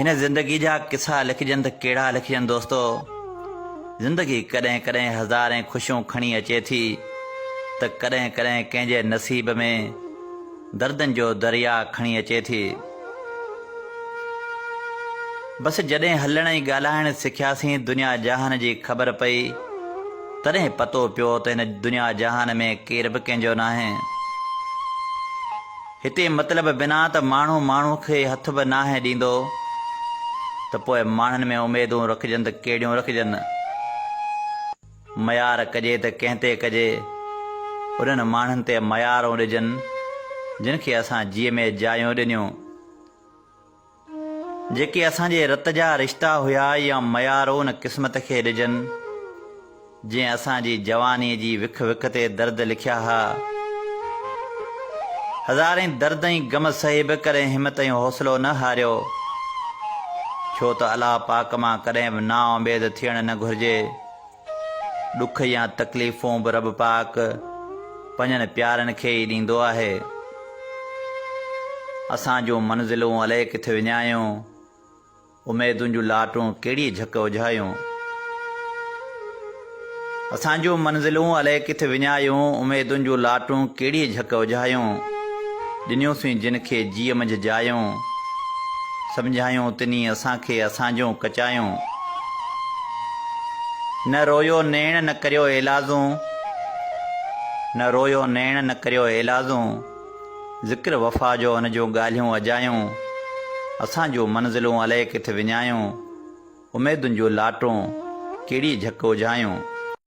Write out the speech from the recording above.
هن زندگي جا قصا لکجن ته ڪهڙا لکجن دوستو. زندگي ڪڏهن ڪڏهن هزارين خوشيون کڻي اچي ٿي ته ڪڏهن ڪڏهن ڪنهن جي نصيب ۾ دردن جو درياء کڻي اچي ٿي. بس جڏهن هلڻ ۽ ڳالهائڻ سکياسين دنيا جهان جي خبر پئي تڏهن پتو پيو ته هن دنيا جهان ۾ ڪير به ڪنهن جو ناهي. هتي مطلب بنا ته ماڻهو ماڻهو کي هٿ به ناهي ڏيندو ته پوء ماڻهن ۾ اميدون رکجن ته ڪهڙيون رکجن؟ ميار ڪجي ته ڪنهن تي ڪجي؟ انهن ماڻهن تي ميارون ڏجن جن کي اسان جيء ۾ جايون ڏنيون. جيڪي اسان جي رت جا رشتا هيا يا ميارون قسمت کي ڏجن، جنهن اسان جي جوانيء جي وک وک تي درد لکيا ها. هزارين درد ۽ غم سهي به ڪڏهن همت ۽ حوصلو نه هاريو. ڇو ته الله پاڪ مان ڪڏهن به نااميد ٿيڻ نه گهرجي. ڏک يا تڪليفون به رب پاڪ پنهنجن پيارن کي ئي ڏيندو آهي. اسان جون منزلون الائي ڪٿي وڃايون، اميدن جون لاٽون ڪهڙي جهڪ اجهايون. اسان جون منزلون الائي ڪٿي وڃايون، اميدن جون لاٽون ڪهڙي جهڪ اجهايون. ڏنيوسين جن کي جيء منجهه جايون، سمجهايون تني اسان کي اسان جون ڪچايون. نه رويو نيڻ نه ڪريو ايلازون، نه رويو نيڻ نه ڪريو ايلازون، ذڪر وفا جو ان جون ڳالهيون اجايون، اسان جون منزلون الائي ڪٿ وڃايون، اميدن جون لاٽون ڪهڙي جهڪ اجهايون.